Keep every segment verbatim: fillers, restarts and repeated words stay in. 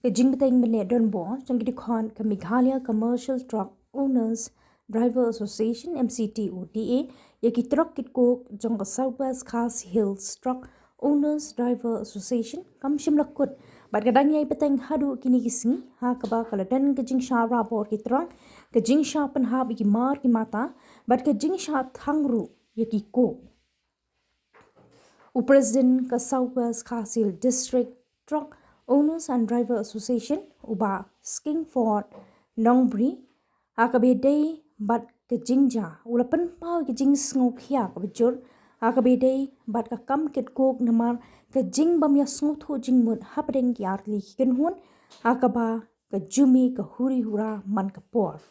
Ka jingbteng mynne don bor jong ki dkhot ka Meghalaya Commercial Truck Owners Driver Association, M C T O D A, ïa ki trok ki kuk jong ka South West Khasi Hills Truck Owners Driver Association kam shym la kut bad ka dang ïai bteng haduh kine ki sngi, ha kaba ka la don ka jingshah rabor ki trok, ka jingshah pynhap ïa ki mar ki mata bad ka jingshah thang ruh ïa ki kuk. U President ka South West Khasi Hills District Truck Owners and Driver Association, u Bah Skingford Nongbri, ha kaba ïadei bad ka jingjia, u la pynpaw ka jingsngewkhia kaba jur ha kaba ïadei bad ka kam kit kuk namar ka jingbym ïasngewthuh jingmut hapdeng ki artylli ki kynhun, ha kaba ka jumai ka huri hura man ka por.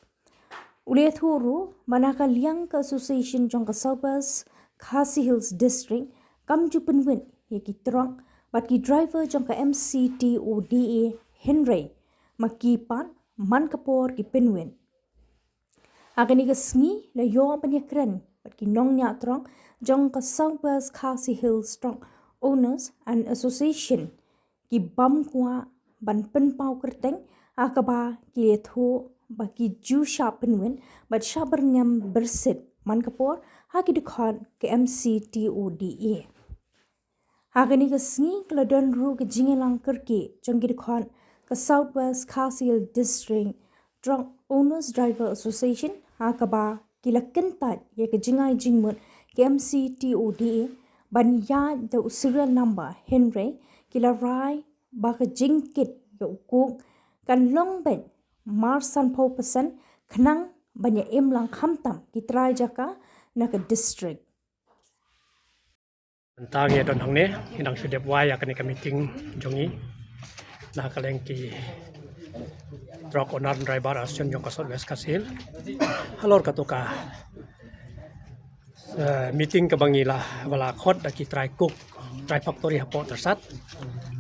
U la ïathuh ruh ba na ka liang ka association jong ka South West Khasi Hills District kam ju pynwit ïa ki trok bad ki driver jong ka M C T O D A, hynrei ma ki pat man ka por ki pynwit. Ha kane ka sngi la ïoh ban ïakren bad ki nongñiah trok jong ka South West Khasi Hills Truck Owners and Association, ki bym kwah ban pynpaw kyrteng, ha kaba ki la ïathuh ba ki ju shah pynwit bad shah byrngem byrsit man ka por ha ki dkhot ka M C T O D A. Ha kane ka sngi ka la don ruh ka jingïalang kyrkieh jong ki dkhot ka South West Khasi Hills District Truck Owners Driver Association, ha kaba ki la kyntait ïa ka jingai jingmut ka M C T O D A ban ïaid da u serial number, hynrei ki la rai ba ka jingkit ïa u kuk kan long beit mar sanphew percent khnang ban ïa im lang khamtam ki trai jaka na ka district. Mynta ngi don hangne, ngi dang shu dep wai ïa kane ka meeting jong ngi na ka liang ki Truck Owner Driver Association jong ka South West Khasi Hills. Halor kato ka, eh, meeting kaba ngi la, ba la khot da ki trai kuk, trai factory hapoh Tyrsad.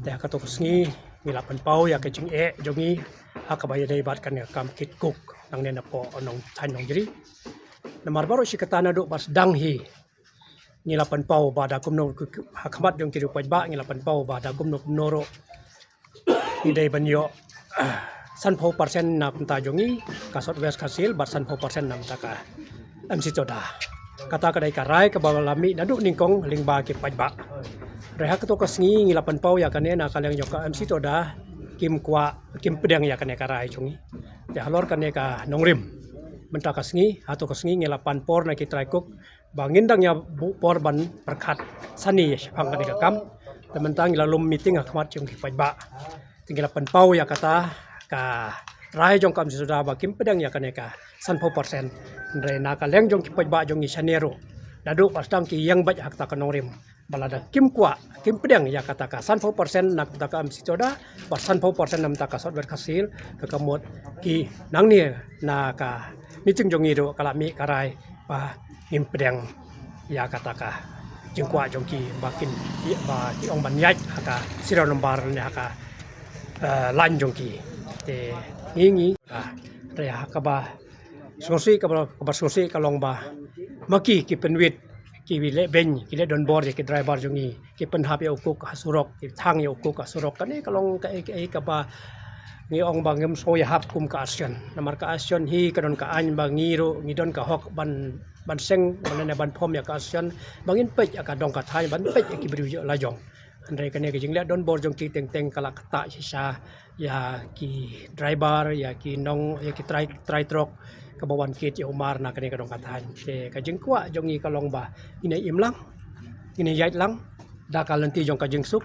Te ha kato ka sngi ngi la pynpaw ïa ka jingeh jong ngi ha kaba ïadei bad kane ka kam kit kuk nangne napoh Nongthain Nongjri. Namar baroh shi katta naduh ba sdang hi ngi la pynpaw ba da kumno, ha khmat jong ki riewpaidbah ngi la pynpaw ba da kumno kumno ruh ngi dei ban ïoh, ah, sanphew percent na bynta jong ngi ka South West Khasi Hills bad sanphew percent na bynta ka M C Toda. Kata ka dei ka rai kaba la mih naduh nyngkong lyngba ki paidbah. Hynrei ha kato ka sngi ngi la pynpaw ïa kane na ka liang jong ka M C Toda kim kwah, kim pdiang ïa kane ka rai jong ngi. Te halor kane ka nongrim mynta ka sngi, hato ka sngi ngi la pan por na ki trai kuk ba ngin dang ïa buh por ban pyrkhat sani shaphang kane ka kam. Te mynta ngi la lum meeting ha khmat jong ki paidbah. Te ngi la pynpaw ïa kata ka rai jong ka M C Toda ba kim pdiang ïa kane ka sanphew percent. Hynrei na ka liang jong ki paidbah jong ngi shane ruh, naduh ba sdang ki ïeng beit ha kata ka nongrim ba lada kim kwah, kim pdiang ïa kata ka sanphew percent na bynta ka M C Toda bad sanphew percent na bynta ka South West Khasi Hills, ka, ka mut ki nangne na ka meeting jong ngi ruh ka la mih ka rai ba ngim pdiang ïa kata ka jingkwah jong ki ba kin, ba ki ong ban ïaid ha ka serial number ne ha ka, eh, line jong ki. Te ngi ngi, ah, hynrei ha kaba sngewsih, kaba, kaba sngewsih ka long ba ma ki, ki pynwit, ki leh beiñ, ki leh donbor ïa ki driver jong ngi, ki pynhap ïa u kuk ha surok, ki thang ïa u kuk ha surok. Kane ka long kaei kaei kaba ngi ong ba ngim sngew ïahap kum ka association. Namar ka association hi ka don ka aiñ ba ngi ruh ngi don ka hok ban, ban seng, ban lane ban form ïa ka association, ba ngin peit ïa ka dong ka thaiñ, ban peit ïa ki briew la jong. Hynrei kane ka jingleh donbor jong ki teng teng ka la ktah shisha ïa ki driver, ïa ki nong, ïa ki trai, trai trok kaba wan kit ïa u mar na kane ka dong ka thaiñ. Te ka jingkwah jong ngi ka long ba ngin ïa im lang, ngin ïa ïaid lang da ka lynti jong ka jingsuk.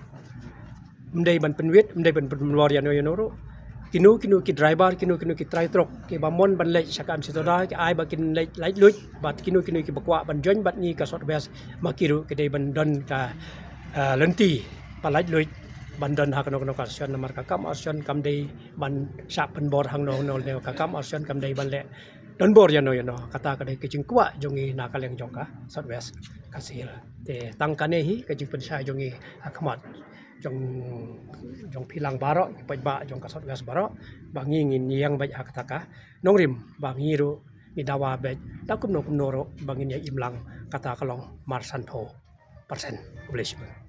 Ym dei ban pynwit, ym dei ban pynlor ïano ïano ruh. Kino kino ki driver, kino kino ki trai trok kiba mon ban leit sha ka M C Toda, ki ai ba kin leit laitluid, bad kino kino kiba kwah ban join bad ngi ka South West, ma ki ruh ki dei ban don ka, eh, lynti ba laitluid ban don ha kano kano ka association. Namar ka kam association kam dei ban shah pynbor hangno hangno ne, ka kam association kam dei ban leh donbor ïano ïano. Kata ka dei ka jingkwah jong ngi na ka liang jong ka South West Khasi Hills. Te tang kane hi ka jingpynshai jong ngi ha khmat jong, jong phi lang baroh, ki paidbah jong ka South West baroh, ba ngi ngin ïeng beit ha kata ka nongrim, ba ngi ruh ngi dawa beit da kumno kumno ruh ba ngin ïa im lang, kata ka long mar sanphew percent. Khublei shibun.